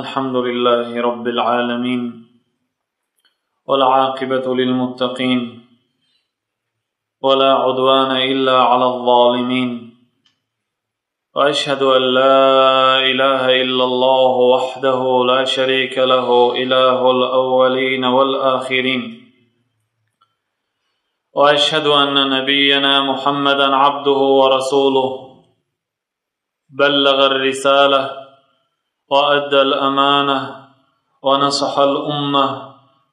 الحمد لله رب العالمين، والعاقبة للمتقين، ولا عدوان إلا على الظالمين، وأشهد أن لا إله إلا الله وحده لا شريك له، إله الأولين والآخرين، وأشهد أن نبينا محمدا عبده ورسوله، بلغ الرسالة وأدى الأمانة ونصح الأمة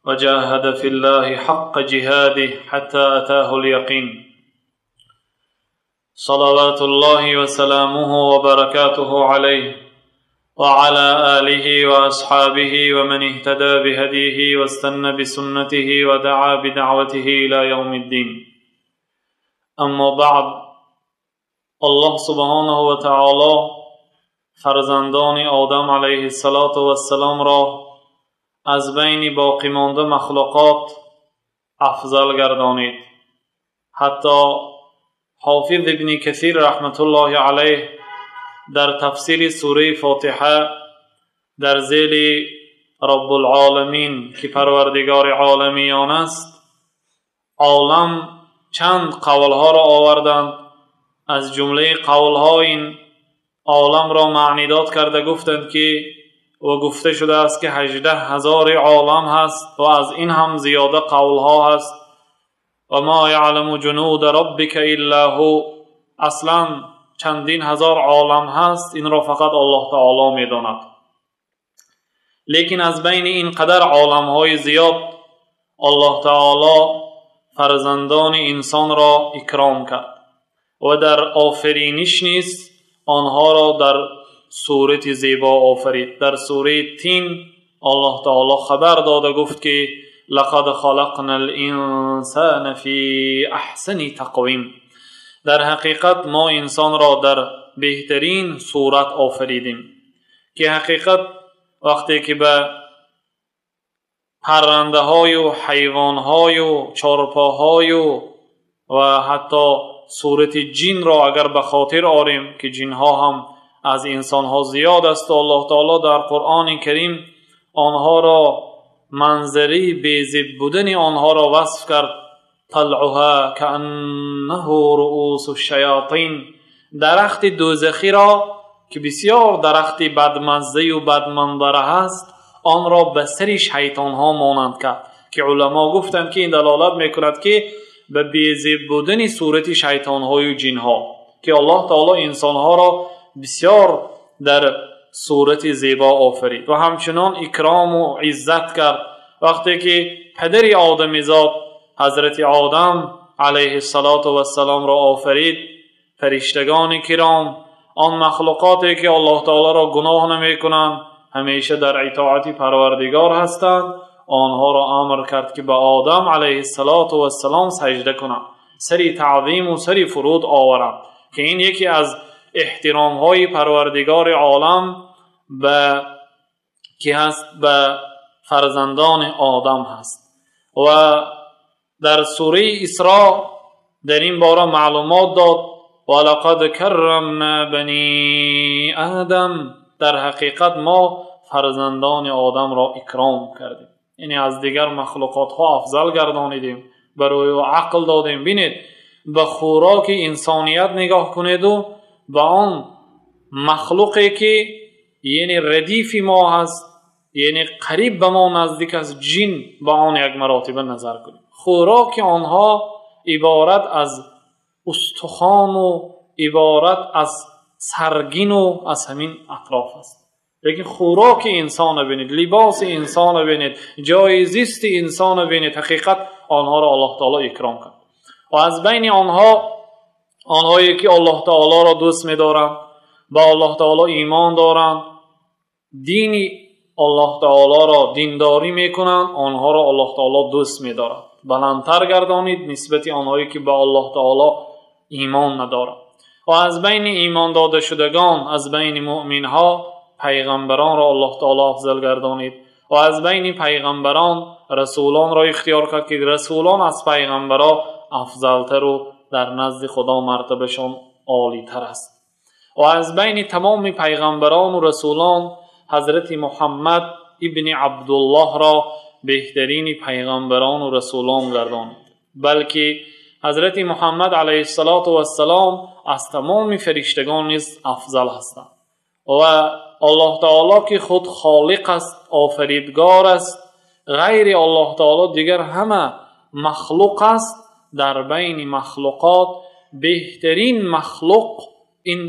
وجاهد في الله حق جهاده حتى أتاه اليقين. صلوات الله وسلامه وبركاته عليه وعلى آله وأصحابه ومن اهتدى بهديه واستنى بسنته ودعا بدعوته إلى يوم الدين. أما بعد، Аллоҳ субҳонаҳу ва таоло фарзандони Одам алайҳиссалоту вассаломро аз байни боқимонда махлуқот афзал гардонид. Ҳатто Ҳофиз ибни Касир раҳматуллоҳи алайҳ дар тафсири сураи Фотиҳа дар зели Роббулоламин, ки Парвардигори оламиён аст, олам чанд қавлҳоро оварданд. Аз ҷумлаи қавлҳо ин оламро маънидод карда гуфтанд, ки ва гуфта шудааст, ки 18 000 олам ҳаст ва аз ин ҳам зиёда қавлҳо ҳаст. Ва ма яъламу ҷунуда роббика илла ҳу. Аслан чандин ҳазор олам ҳаст, инро фақат Аллоҳ таоло медонад. Лекин аз байни ин қадар оламҳои зиёд Аллоҳ таоло фарзандони инсонро икром кард ва дар офариниш низ онҳоро дар сурати зебо офарид. Дар сураи Тин Аллоҳ таоло хабар дода гуфт, ки лақад халақна л-инсана фи аҳсани тақвим. Дар ҳақиқат мо инсонро дар беҳтарин сурат офаридем, ки ҳақиқат вақте ки ба паррандаҳою ҳайвонҳою чорпоҳою ва ҳатто сурати ҷинро агар ба хотир орем, ки ҷинҳо ҳам аз инсонҳо зиёд аст, Аллоҳ таоло дар Қуръони Карим онҳоро манзараи безеб будани онҳоро васф кард: талъуҳа кааннаҳу руусу шаётин. Дарахти дӯзахиро, ки бисёр дарахти бадмаззаю бадманзара ҳаст, онро ба сари шайтонҳо монанд кард, ки уламо гуфтанд, ки ин далолат мекунад, ки ба безеб будани сурати шайтонҳою ҷинҳо, ки Аллоҳ таоло инсонҳоро бисёр дар сурати зебо офарид ва ҳамчунон икрому иззат кард. Вақте ки падари одамизод ҳазрати Одам алайҳиссалоту вассаломро офарид, фариштагони киром, он махлуқоте ки Аллоҳ таолоро гуноҳ намекунанд, ҳамеша дар итоати Парвардигор ҳастанд, онҳоро амр кард, ки ба Одам алайҳиссалоту вассалом саҷда кунанд, сари таъзиму сари фуруд оваранд, ки ин яке аз эҳтиромҳои Парвардигори олам ба ки ҳаст, ба фарзандони Одам ҳаст. Ва дар сураи Исро дар ин бора маълумот дод: валақад каррамна бани Одам. Дар ҳақиқат мо фарзандони Одамро икром кардем, яъне аз дигар махлуқотҳо афзал гардонидем, барои ӯ ақл додем. Бинед, ба хӯроки инсоният нигоҳ кунеду ба он махлуқе ки яъне радифи мо ҳаст, яъне қариб ба мо наздик аст, ҷин, ба он як маротиба назар кунем. Хӯроки онҳо иборат аз устухону иборат аз саргину аз ҳамин атроф аст. Лекин хӯроки инсонро бинед, либоси инсонро бинед, ҷои зисти инсонро бинед. Ҳақиқат онҳоро Аллоҳ таоло икром кард ва аз байни онҳо онҳое ки Аллоҳ таолоро дӯст медоранд, ба Аллоҳ таоло имон доранд, дини Аллоҳ таолоро диндорӣ мекунанд, онҳоро Аллоҳ таоло дӯст медорад, баландтар гардонид нисбати онҳое ки ба Аллоҳ таоло имон надоранд. Ва аз байни имон додашудагон, аз байни муъминҳо пайғамбаронро Аллоҳ таоло афзал гардонид ва аз байни пайғамбарон расулонро ихтиёр кард, ки расулон аз пайғамбаро афзалтару дар назди Худо мартабашон олитар аст. Ва аз байни тамоми пайғамбарону расулон ҳазрати Муҳаммад ибни Абдуллоҳро беҳтарини пайғамбарон ва расулон гардонид, балки ҳазрати Муҳаммад алайҳиссалоту вассалом аз тамоми фариштагон низ афзал ҳастанд. Ва Аллоҳ таоло ки худ холиқ аст, офаридгор аст, ғайри Аллоҳ таоло дигар ҳама махлуқ аст. Дар байни махлуқот беҳтарин махлуқ ин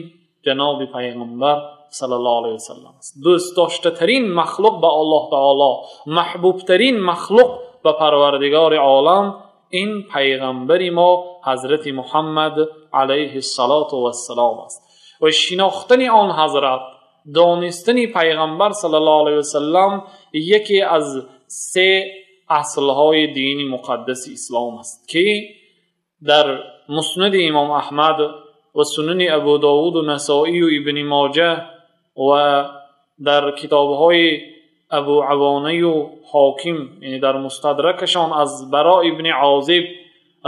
ҷаноби пайғамбар саллаллоҳу алайҳи васаллам аст. Дӯстдоштатарин махлуқ ба Аллоҳ таоло, маҳбубтарин махлуқ ба Парвардигори олам ин пайғамбари мо ҳазрати Муҳаммад алайҳиссалоту вассалом аст. Ва шинохтани он ҳазрат, донистани пайғамбар саллаллоҳу алайҳи васаллам яке аз се аслҳои дини муқаддаси ислом аст, ки дар муснади имом Аҳмад ва сунани Абу Довуд ва Насоӣ ва Ибни Моҷа ва дар китобҳои Абу Авонаю Ҳоким, яъне дар мустадракашон аз Баро ибни Озиб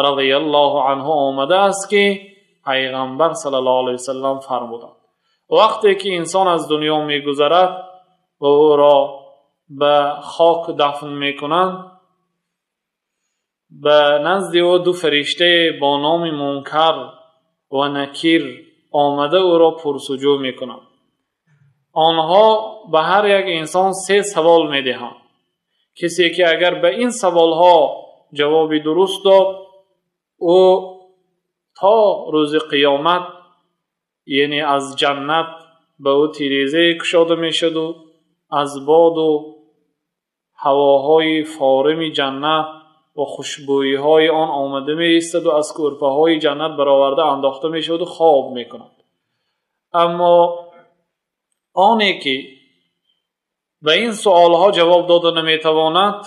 радияллоҳу анҳу омадааст, ки пайғамбар саллаллоҳу алайҳи васаллам фармуданд: вақте ки инсон аз дунё мегузарад ва ӯро ба хок дафн мекунанд, ба назди ӯ ду фариштае бо номи Мункар ва Накир омада ӯро пурсуҷӯ мекунанд. Онҳо ба ҳар як инсон се савол медиҳанд. Касе ки агар ба ин саволҳо ҷавоби дуруст дод, ӯ то рӯзи қиёмат, яъне аз ҷаннат ба ӯ тирезае кушода мешуду аз боду ҳавоҳои форими ҷаннат ва хушбӯиҳои он омада меистаду аз кӯрпаҳои ҷаннат бароварда андохта мешаваду хоб мекунад. Аммо оне ки ба ин суолҳо ҷавоб дода наметавонад,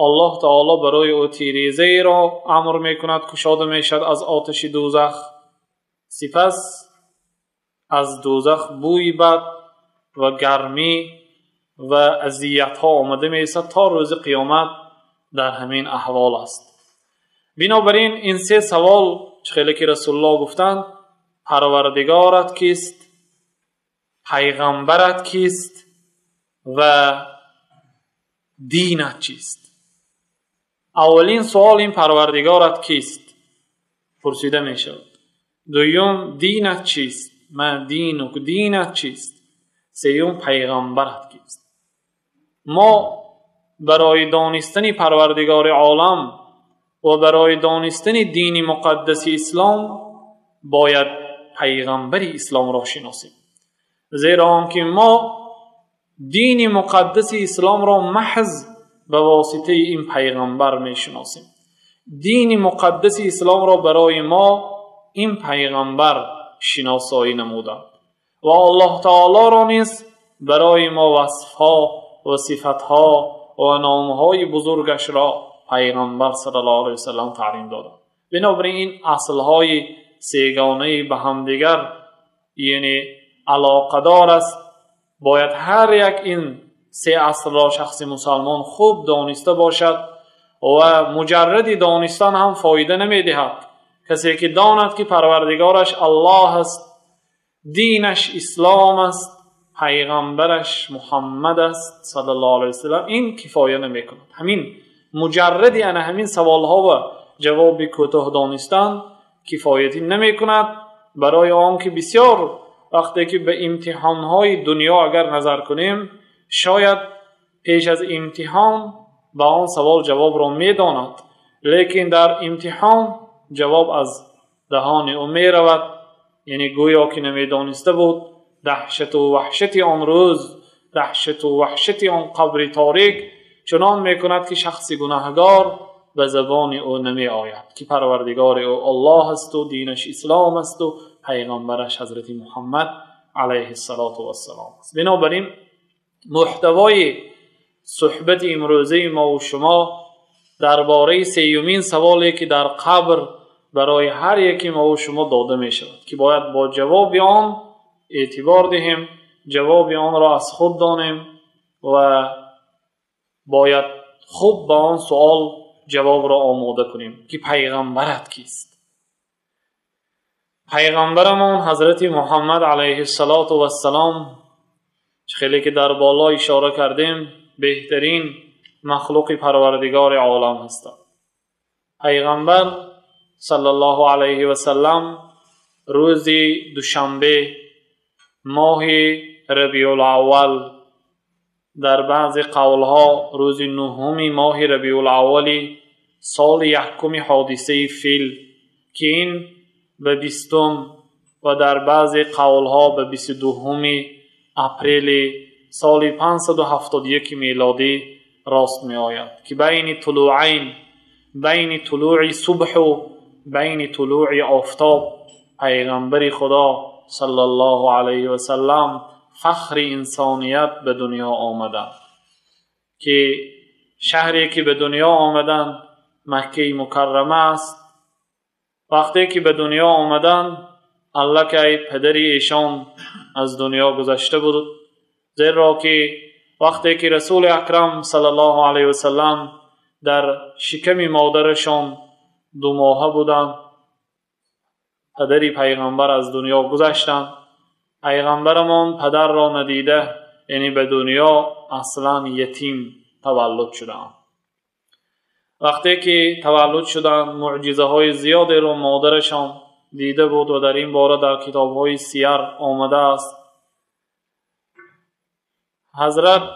Аллоҳ таоло барои ӯ тирезаеро амр мекунад, кушода мешавад аз оташи дӯзах. Сипас аз дӯзах бӯи бад ва гармӣ ва азиятҳо омада меистад то рӯзи қиёмат дар ҳамин аҳвол аст. Бинобар ин ин се савол, чӣ хеле ки Расулуллоҳ гуфтанд: Парвардигорат кист, пайғамбарат кист ва динат чист? Аввалин суол ин Парвардигорат кист пурсида мешавад. Дуюм, динат чист? Ма динук, динат чист? Сеюм, пайғамбарат кист? Мо барои донистани Парвардигори олам ва барои донистани дини муқаддаси ислом бояд пайғамбари исломро шиносем, зеро он ки мо дини муқаддаси исломро маҳз ба воситаи ин пайғамбар мешиносем. Дини муқаддаси исломро барои мо ин пайғамбар шиносоӣ намуданд ва Аллоҳ таолоро низ барои мо васфҳо ва сифатҳо ва номҳои бузургашро пайғамбар саллаллоҳу алайҳи васаллам таълим доданд. Бинобар ин аслҳои сегонаи ба ҳамдигар, яъне алоқадор аст. Бояд ҳар як ин се аслро шахси мусалмон хуб дониста бошад ва муҷарради донистан ҳам фоида намедиҳад. Касе ки донад ки Парвардигораш Аллоҳ аст, динаш ислом аст, пайғамбараш Муҳаммад аст саллаллоҳу алайҳи васаллам, ин кифоя намекунад. Ҳамин муҷарради ана ҳамин саволҳо ва ҷавоби кӯтоҳ донистан кифоятӣ намекунад, барои он ки бисёр вақте ки ба имтиҳонҳои дунё агар назар кунем, шояд пеш аз имтиҳон ба он савол ҷавобро медонад, лекин дар имтиҳон ҷавоб аз даҳони ӯ меравад, яъне гӯё ки намедониста буд. Даҳшату ваҳшати он рӯз, даҳшату ваҳшати он қабри торик чунон мекунад ки шахси гунаҳгор ба забони ӯ намеояд ки Парвардигори ӯ Аллоҳ асту динаш ислом асту пайғамбараш ҳазрати Муҳаммад алайҳиссалоту вассалом аст. Бинобар ин муҳтавои суҳбати имрӯзаи мо ва шумо дар бораи сеюмин саволе ки дар қабр барои ҳар яке мо ва шумо дода мешавад, ки бояд бо ҷавоби он эътибор диҳем, ҷавоби онро аз худ донем ва бояд хуб ба он суол ҷавобро омода кунем ки пайғамбарат кист. Пайғамбарамон ҳазрати Муҳаммад алайҳиссалоту вассалом Хеле ки дар боло ишора кардем, беҳтарин махлуқи Парвардигори олам ҳастанд. Пайғамбар саллаллоҳу алайҳи васаллам рӯзи душанбе, моҳи Рабиулаввал, дар баъзе қавлҳо рӯзи нуҳуми моҳи Рабиулаввали соли якуми ҳодисаи фил, ки ин ба 20 ва дар баъзе қавлҳо ба 22 апрели соли 571 милодӣ рост меояд, ки байни тулӯъайн, байни тулӯъи субҳу байни тулӯъи офтоб пайғамбари Худо саллаллоҳу алайҳи васаллам фахри инсоният ба дунё омаданд, ки шаҳре ки ба дунё омаданд Маккаи Мукаррама аст. Вақте ки ба дунё омаданд, аллакай падари эшон аз дунё гузашта буд, зеро ки вақте ки Расули Акрам саллаллоҳу алайҳи васаллам дар шиками модарашон 2 моҳа буданд, падари пайғамбар аз дунё гузаштанд. Пайғамбарамон падарро надида, яъне ба дунё аслан ятим таваллуд шудаанд. Вақте ки таваллуд шуданд, муъҷизаҳои зиёдеро модарашон дида буд ва дар ин бора дар китобҳои сияр омадааст. Ҳазрат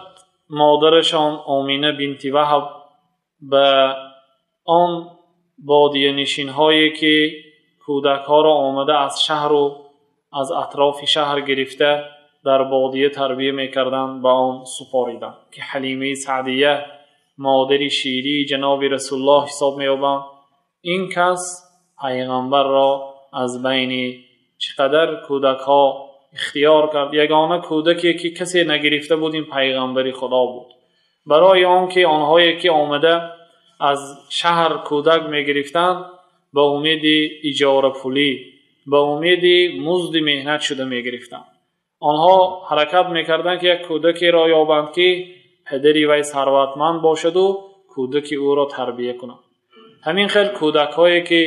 модарашон Омина бинти Ваҳб ба он бодиянишинҳое ки кӯдакҳоро омада аз шаҳру аз атрофи шаҳр гирифта дар бодия тарбия мекарданд, ба он супориданд, ки Ҳалимаи Саъдия модари ширии ҷаноби Расулуллоҳ ҳисоб меёбанд. Ин кас пайғамбарро аз байни чӣ қадар кӯдакҳо ихтиёр кард. Ягона кӯдаке ки касе нагирифта буд, ин пайғамбари Худо буд. Барои он ки онҳое ки омада аз шаҳр кӯдак мегирифтанд, ба умеди иҷорапулӣ, ба умеди музди меҳнат шуда мегирифтанд. Онҳо ҳаракат мекарданд, ки як кӯдакеро ёбанд, ки падари вай сарватманд бошаду кӯдаки ӯро тарбия кунад. Ҳамин хел кӯдакҳое ки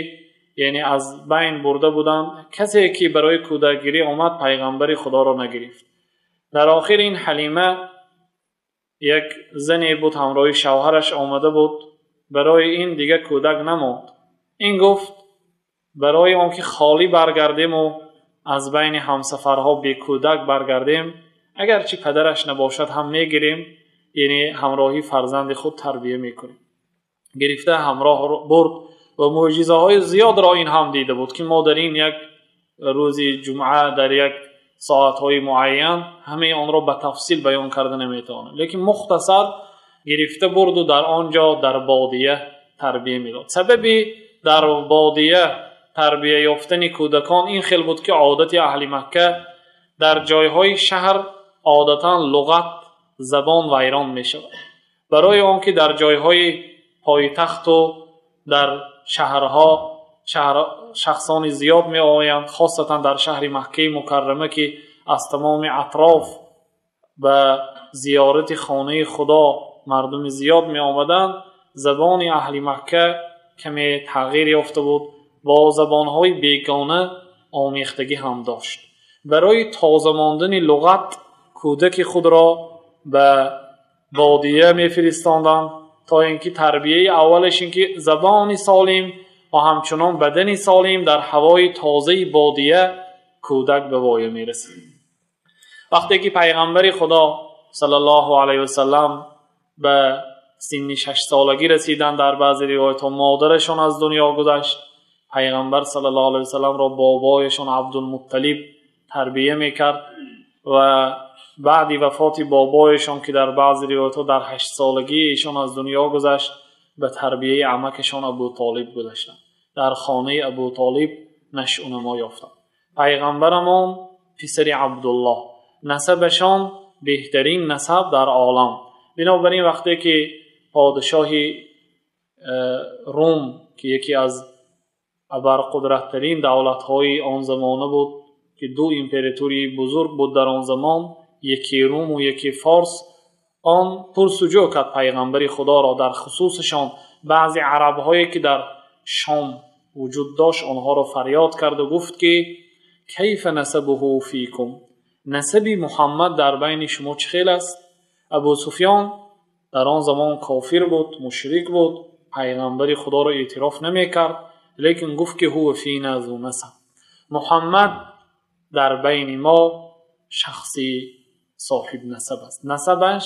яъне аз байн бурда буданд, касе ки барои кӯдакгирӣ омад, пайғамбари Худоро нагирифт. Дар охир ин Ҳалима як зане буд, ҳамроҳи шавҳараш омада буд, барои ин дигар кӯдак намонд. Ин гуфт, барои он ки холӣ баргардему аз байни ҳамсафарҳо бекӯдак баргардем, агарчи падараш набошад ҳам мегирем, яъне ҳамроҳи фарзанди худ тарбия мекунем. Гирифта ҳамроҳ бурд ва муъҷизаҳои зиёдро ин ҳам дида буд, ки мо дар ин як рӯзи ҷумъа дар як соатҳои муайян ҳамаи онро ба тафсил баён карда наметавонем, лекин мухтасар гирифта бурду дар он ҷо дар бодия тарбия медод. Сабаби дар бодия тарбия ёфтани кӯдакон ин хел буд, ки одати аҳли Макка дар ҷойҳои шаҳр одатан луғат, забон вайрон мешавад. Барои он ки дар ҷойҳои пойтахту дар шаҳрҳо шахсони зиёд меоянд, хосатан дар шаҳри Маккаи Мукаррама, ки аз тамоми атроф ба зиёрати хонаи Худо мардуми зиёд меомаданд, забони аҳли Макка каме тағйир ёфта буд, бо забонҳои бегона омехтагӣ ҳам дошт. Барои тоза мондани луғат кӯдаки худро ба бодия мефиристонданд, то ин ки тарбияи аввалаш ин ки забони солим ва ҳамчунон бадани солим дар ҳавои тозаи бодия кӯдак ба воя мерасид. Вақте ки пайғамбари Худо саллаллоҳу алайҳи васаллам ба синни 6 солагӣ расиданд, дар баъзе ривоятҳо модарашон аз дунё гузашт. Пайғамбар саллаллоҳу алайҳи васалламро бобояшон Абдулмутталиб тарбия мекард ва баъди вафоти бобояшон, ки дар баъзе ривоятҳо дар 8 солагӣ эшон аз дунё гузашт, ба тарбияи амакашон Абутолиб гузаштанд. Дар хонаи Абутолиб нашъунамо ёфтанд. Пайғамбарамон писари Абдуллоҳ, насабашон беҳтарин насаб дар олам. Бинобар ин вақте ки подшоҳи Рум, ки яке аз абарқудраттарин давлатҳои он замона буд, ки ду императории бузург буд дар он замон, яке Рум ва яке Форс, он пурсуҷӯ кард пайғамбари Худоро дар хусусашон. Баъзе арабҳое ки дар Шом вуҷуд дошт, онҳоро фарёд карду гуфт, ки кайфа насабуҳу фикум, Насаби Муҳаммад дар байни шумо чӣ хел аст? Абу Суфён дар он замон кофир буд, мушрик буд, пайғамбари Худоро эътироф намекард, лекин гуфт ки ҳува фина зу насаб. Муҳаммад дар байни мо шахси соҳиб насаб аст. Насабаш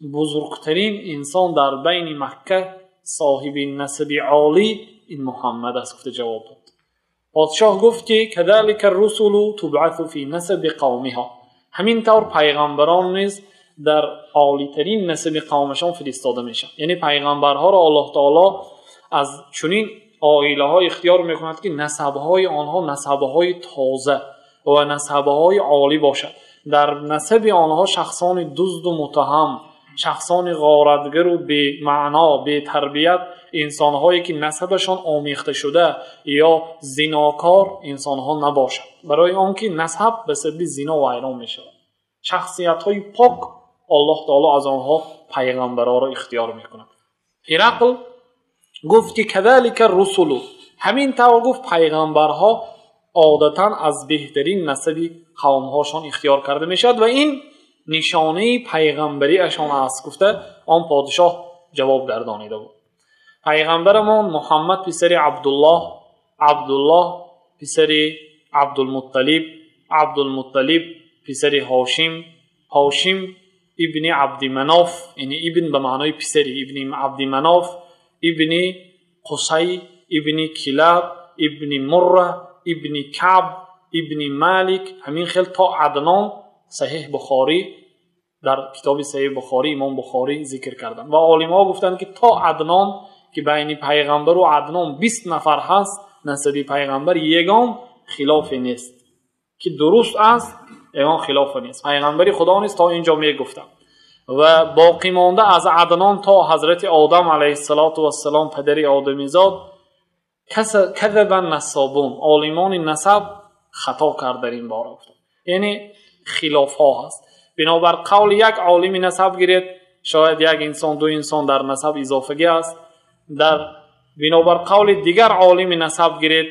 бузургтарин инсон дар байни Макка, соҳиби насаби олӣ ин Муҳаммад аст, гуфта ҷавоб дод. Подшоҳ гуфт ки кадалика русулу тубъасу фи насаби қавмиҳо. Ҳамин тавр пайғамбарон низ дар олитарин насаби қавмашон фиристода мешаванд. Яъне пайғамбарҳоро Аллоҳ таоло аз чунин оилаҳо ихтиёр мекунад, ки насабҳои онҳо насабҳои тоза ва насабҳои олӣ бошад. Дар насаби онҳо шахсони дузду муттаҳам, шахсони ғоратгару бемаъно, бетарбият, инсонҳое ки насабашон омехта шуда ё зинокор инсонҳо набошад. Барои он ки насаб ба сабаби зино вайрон мешавад. Шахсиятҳои пок Аллоҳ таоло аз онҳо пайғамбарҳоро ихтиёр мекунад. Ҳирақл гуфт ки кадалика русулу. Ҳамин тавр гуфт пайғамбарҳо одатан аз беҳтарин насаби қавмҳошон ихтиёр карда мешавад ва ин нишонаи пайғамбариашон аст, гуфта он подшоҳ ҷавоб гардонида буд. Пайғамбарамон Муҳаммад писари Абдуллоҳ, Абдуллоҳ писари Абдулмутталиб, Абдулмутталиб писари Ҳошим, Ҳошим ибни Абдиманоф, яъне ибн ба маънои писари, ибни Абдиманоф, ибни Қусай, ибни Килаб, ибни Мурра, ибни Каъб, ибни Малик, ҳамин хел то Аднон. Саҳеҳ Бухорӣ, дар китоби Саҳеҳ Бухорӣ Имом Бухорӣ зикр карданд ва олимҳо гуфтанд ки то Аднон, ки байни пайғамбару Аднон 20 нафар ҳаст, насаби пайғамбар ягон хилофе нест, ки дуруст аст, ягон хилофе нест. Пайғамбари Худо низ то инҷо мегуфтанд ва боқӣ монда аз Аднон то ҳазрати Одам алайҳиссалоту вассалом, падари одамизод, казаба насобун, олимони насаб хато кард дар ин бора гуфтанд. Яъне хилофҳо ҳаст. Бинобар қавли як олими насаб гиред, шояд як инсон, ду инсон дар насаб изофагӣ аст. Дар бинобар қавли дигар олими насаб гиред,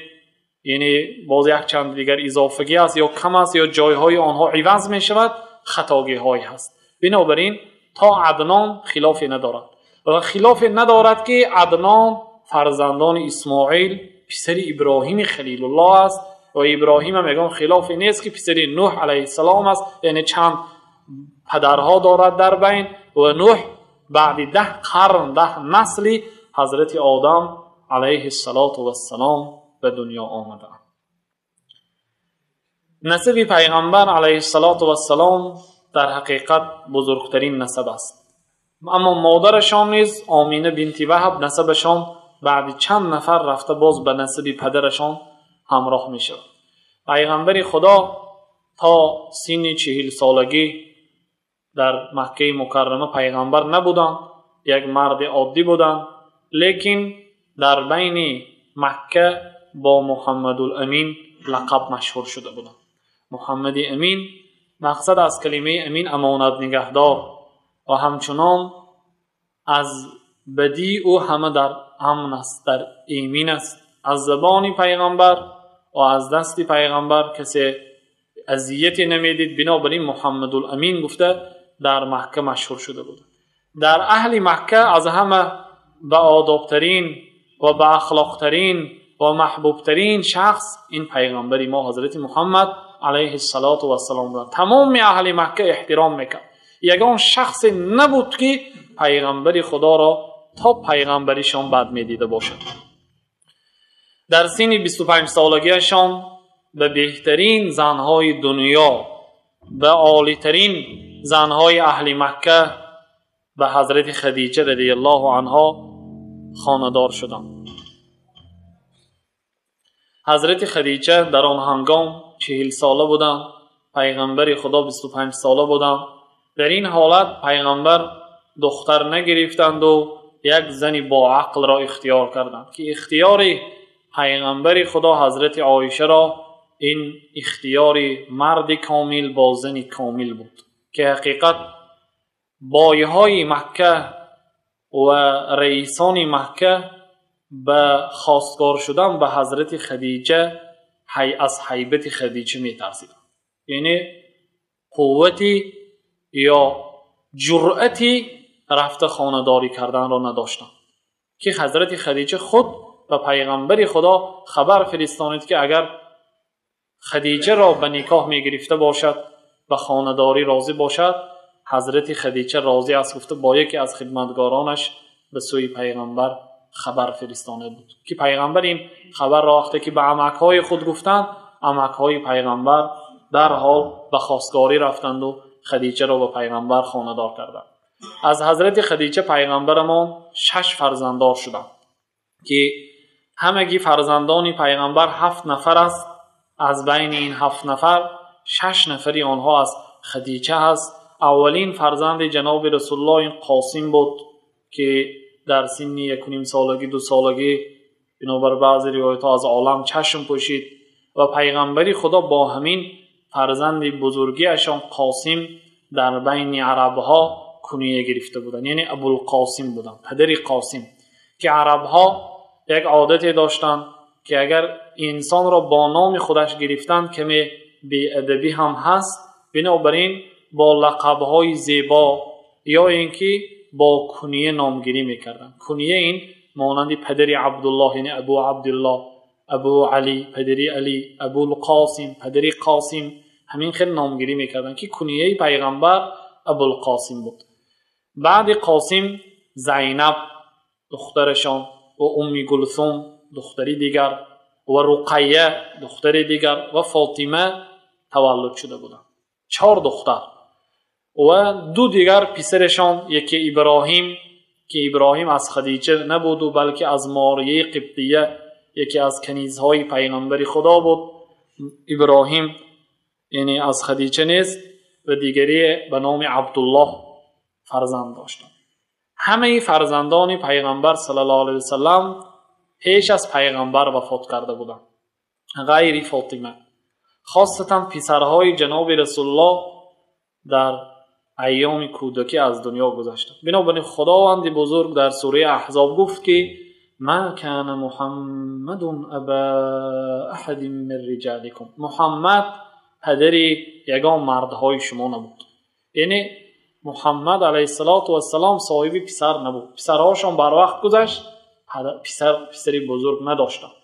яъне боз якчанд дигар изофагӣ аст ё кам аст ё ҷойҳои онҳо иваз мешавад, хатогиҳое ҳаст. Бинобар ин то Аднон хилофе надорад ва хилофе надорад ки Аднон фарзандони Исмоил писари Иброҳими Халилуллоҳ аст ва Иброҳим ҳам ягон хилофе нест ки писари Нӯҳ алайҳиссалом аст, яъне чанд падарҳо дорад дар байн ва Нӯҳ баъди 10 қарн, 10 насли ҳазрати Одам алайҳиссалоту вассалом ба дунё омадаанд. Насаби пайғамбар алайҳиссалоту вассалом дар ҳақиқат бузургтарин насаб аст. Аммо модарашон низ Омина бинти Ваҳаб насабашон баъди чанд нафар рафта боз ба насаби падарашон ҳамроҳ мешавад. Пайғамбари Худо то синни 40 солагӣ дар Маккаи Мукаррама пайғамбар набуданд, як марди оддӣ буданд, лекин дар байни Макка бо Муҳаммадул-Амин лақаб машҳур шуда буданд. Муҳаммади Амин, мақсад аз калимаи Амин амонат нигаҳдор ва ҳамчунон аз бадии ӯ ҳама дар амн аст, дар эмин аст. Аз забони пайғамбар ва аз дасти пайғамбар касе азияте намедид. Бинобар ин Муҳаммадул-Амин гуфта дар Макка машҳур шуда буд. Дар аҳли Макка аз ҳама баодобтарин ва баахлоқтарин ва маҳбубтарин шахс ин пайғамбари мо ҳазрати Муҳаммад алайҳиссалоту вассалом буданд. Тамоми аҳли Макка эҳтиром мекард. Ягон шахсе набуд ки пайғамбари Худоро то пайғамбаришон бад медида бошад. Дар синни 25 солагиашон ба беҳтарин занҳои дунё, ба олитарин занҳои аҳли Макка, ба ҳазрати Хадиҷа радиаллоҳу анҳо хонадор шуданд. Ҳазрати Хадиҷа дар он ҳангом 40 сола буданд, пайғамбари Худо 25 сола буданд. Дар ин ҳолат пайғамбар духтар нагирифтанду як зани боақлро ихтиёр карданд, ки ихтиёри пайғамбари Худо ҳазрати Оишаро ин ихтиёри марди комил бо зани комил буд, ки ҳақиқат бойҳои Макка ва раисони Макка ба хостгор шудан ба ҳазрати Хадиҷа аз ҳайбати Хадиҷа метарсиданд. Яъне қуввати ё ҷуръати рафта хонадорӣ карданро надоштанд, ки ҳазрати Хадича худ ба пайғамбари Худо хабар фиристонид, ки агар Хадичаро ба никоҳ мегирифта бошад, ба хонадорӣ розӣ бошад, ҳазрати Хадича розӣ аст гуфта бо яке аз хидматгоронаш ба сӯи пайғамбар хабар фиристода буд, ки пайғамбар ин хабарро вақте ки ба амакҳои худ гуфтанд, амакҳои пайғамбар дарҳол ба хостгорӣ рафтанду Хадичаро ба пайғамбар хонадор карданд. Аз ҳазрати Хадича пайғамбарамон 6 фарзанддор шуданд, ки ҳамагӣ фарзандони пайғамбар 7 нафар аст. Аз байни ин 7 нафар 6 нафари онҳо аз Хадича ҳаст. Аввалин фарзанди ҷаноби Расулуллоҳ ин Қосим буд, ки дар синни 1.5 солагӣ, 2 солагӣ бинобар баъзе ривоятҳо аз олам чашм пӯшид ва пайғамбари Худо бо ҳамин фарзанди бузургиашон Қосим дар байни арабҳо куние гирифта буданд, яъне Абулқосим буданд, падари Қосим, ки арабҳо як одате доштанд, ки агар инсонро бо номи худаш гирифтанд каме беадабӣ ҳам ҳаст, бинобар ин бо лақабҳои зебо ё ин ки бо куние номгирӣ мекарданд. Куние ин монанди падари Абдуллоҳ, яъне Абу Абдуллоҳ, Абу Али, падари Али, Абулқосим, падари Қосим, ҳамин хел номгирӣ мекарданд, ки кунияи пайғамбар Абулқосим буд. Баъди Қосим Зайнаб духтарашон ва Умми Гулсум духтари дигар ва Руқайя духтари дигар ва Фотима таваллуд шуда буданд. 4 духтар ва 2 дигар писарашон, яке Иброҳим, ки Иброҳим аз Хадича набуду балки аз Морияи Қибтия, яке аз канизҳои пайғамбари Худо буд. Иброҳим яъне аз Хадича нест, ва дигаре ба номи Абдуллоҳ фарзанд доштанд. Ҳамаи фарзандони пайғамбар саллаллоҳу алайҳи васаллам пеш аз пайғамбар вафот карда буданд, ғайри Фотима. Хосатан писарҳои ҷаноби Расулуллоҳ дар айёми кӯдакӣ аз дунё гузаштанд. Бинобар ин Худованди бузург дар сураи Аҳзоб гуфт, ки ма кана Муҳаммадун аба аҳадин мин риҷаликум. Муҳаммад падари ягон мардҳои шумо набуд. Яъне Муҳаммад алайҳиссалоту вассалом соҳиби писар набуд. Писарҳошон барвақт гузашт, писари бузург надоштанд.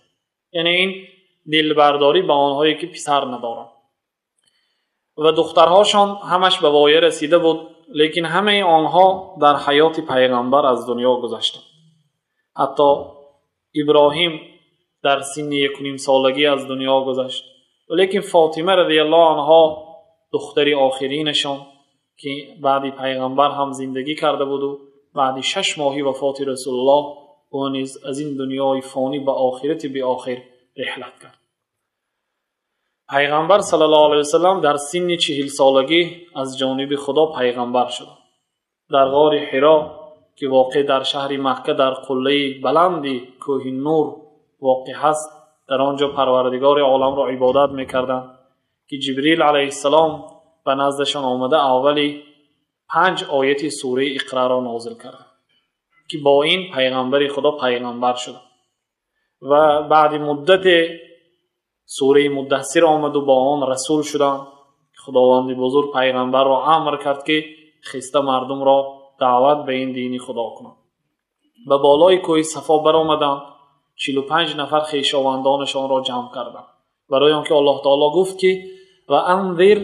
Яъне ин дилбардорӣ ба онҳое ки писар надоранд. Ва духтарҳошон ҳамаш ба воя расида буд, лекин ҳамаи онҳо дар ҳаёти пайғамбар аз дунё гузаштанд. Ҳатто Иброҳим дар синни 1.5 солагӣ аз дунё гузашт. Лекин Фотима радиаллоҳу анҳо духтари охиринашон, ки баъди пайғамбар ҳам зиндагӣ карда буду баъди 6 моҳи вафоти Расулуллоҳ ӯ низ аз ин дунёи фонӣ ба охирати беохир реҳлат кард. Пайғамбар саллаллоҳу алайҳи васаллам дар синни 40 солагӣ аз ҷониби Худо пайғамбар шуд. Дар ғори Ҳиро, ки воқеъ дар шаҳри Макка дар қуллаи баланди кӯҳи Нур воқеъ ҳаст, дар он ҷо Парвардигори оламро ибодат мекарданд, ки Ҷибрил алайҳиссалом ба наздашон омада аввали 5 ояти сураи Иқраро нозил кард, ки бо ин пайғамбари Худо пайғамбар шуд. Ва баъди муддате сураи Муддассир омаду бо он расул шуданд. Худованди бузург пайғамбарро амр кард, ки хиста мардумро даъват ба ин дини Худо кунанд. Ба болои кӯҳи Сафо баромаданд, 45 нафар хешовандонашонро ҷамъ карданд, барои он ки Аллоҳ таоло гуфт, ки ва анзир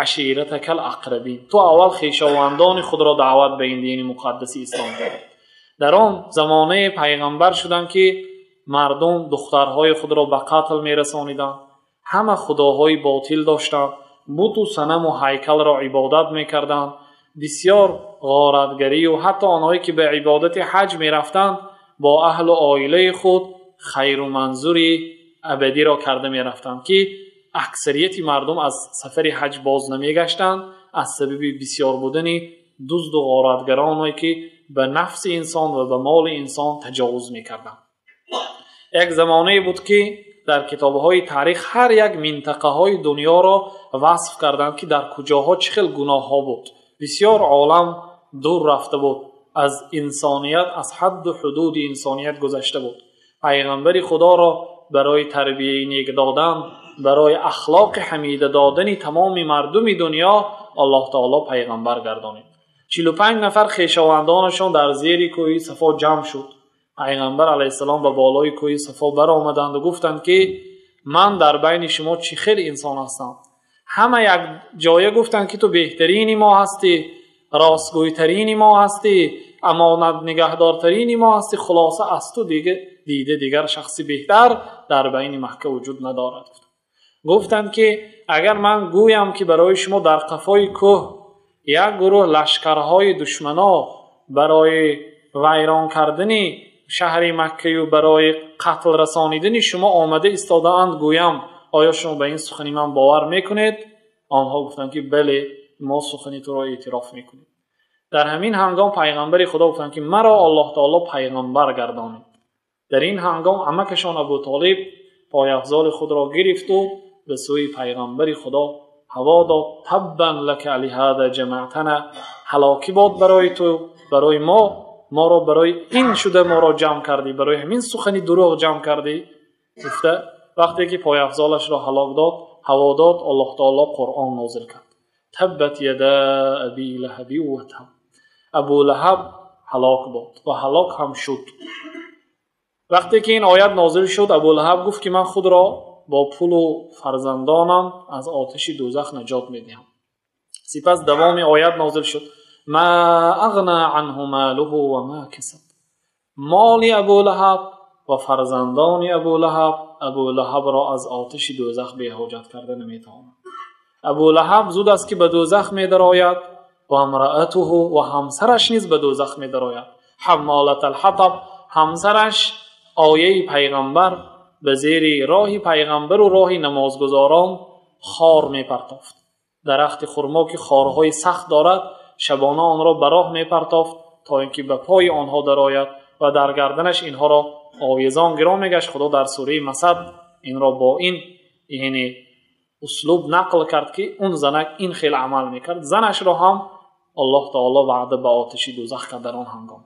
аширатакал ақрабин, ту аввал хешовандони худро даъват ба ин дини муқаддаси ислом кун. Дар он замонаи пайғамбар шуданд, ки мардум духтарҳои худро ба қатл мерасониданд, ҳама худоҳои ботил доштанд, буту санаму ҳайкалро ибодат мекарданд, бисёр ғоратгарию ҳатто онҳое ки ба ибодати ҳаҷ мерафтанд бо аҳлу оилаи худ хайру манзури абадиро карда мерафтанд, ки аксарияти мардум аз сафари ҳаҷ боз намегаштанд аз сабаби бисёр будани дузду ғоратгароне, ки ба нафси инсон ва ба моли инсон таҷовуз мекарданд. Як замонае буд, ки дар китобҳои таърих ҳар як минтақаҳои дунёро васф карданд, ки дар куҷоҳо чӣ хел гуноҳҳо буд. Бисёр олам дур рафта буд аз инсоният, аз ҳадду ҳудуди инсоният гузашта буд. Пайғамбари Худоро барои тарбияи нек додан, барои ахлоқи ҳамида додани тамоми мардуми дунё Аллоҳ таоло пайғамбар гардонид. 45 нафар хешовандонашон дар зери кӯҳи Сафо ҷамъ шуд. Пайғамбар алайҳиссалом ба болои кӯҳи Сафо баромаданд ва гуфтанд ки ман дар байни шумо чӣ хел инсон ҳастам. Ҳама як ҷоя гуфтанд ки ту беҳтарини мо ҳастӣ, ростгӯйтарини мо ҳастӣ, амонат нигаҳдортарини мо ҳастӣ. Хулоса аз ту дида дигар шахси беҳтар дар байни Макка вуҷуд надорад. Гуфтанд ки агар ман гӯям ки барои шумо дар қафои кӯҳ як гурӯҳ лашкарҳои душмано барои вайрон кардани шаҳри Маккаю барои қатл расонидани шумо омада истодаанд гӯям, оё шумо ба ин сухани ман бовар мекунед? Онҳо гуфтанд ки бале, мо сухани туро эътироф мекунем. Дар ҳамин ҳангом пайғамбари Худо гуфтанд ки маро Аллоҳ таоло пайғамбар гардонид. Дар ин ҳангом амакашон Абу Толиб пойафзоли худро гирифту ба сӯи пайғамбари Худо ҳаво дод. Таббан лака лиҳаза ҷамаътана, ҳалокӣ бод барои ту, барои мо, моро барои ин шуда моро ҷамъ кардӣ, барои ҳамин сухани дурӯғ ҷамъ кардӣ. Гуфта вақте ки пойафзолашро ҳалок дод, ҳаво дод, Аллоҳ таоло Қуръон нозил кард. Таббат яда аби лаҳаби ва таб. Абу Лаҳаб ҳалок бод ва ҳалок ҳам шуд. Вақте ки ин оят нозил шуд, Абу Лаҳаб гуфт ки ман худро бо пулу фарзандонам аз оташи дӯзах наҷот медиҳам. Сипас давоми оят нозил шуд. Ма ағна анҳу молуҳу ва ма касаб. Моли Абу Лаҳаб ва фарзандони Абу Лаҳаб Абу Лаҳабро аз оташи дӯзах беҳоҷат карда наметавонад. Абу Лаҳаб зуд аст ки ба дӯзах медарояд ва амраатуҳу ва ҳамсараш низ ба дӯзах медарояд. Ҳаммолат алҳатаб, ҳамсараш ояи пайғамбар ба зери роҳи пайғамбару роҳи намозгузорон хор мепартофт. Дарахти хурмо ки хорҳои сахт дорад, шабона онро ба роҳ мепартофт то ин ки ба пои онҳо дарояд ва дар гарданаш инҳоро овезон гирон мегашт. Худо дар сураи Масад инро бо ин яъне услуб нақл кард ки он занак ин хел амал мекард. Занашро ҳам Аллоҳ таоло ваъда ба оташи дӯзах кард дар он ҳангом.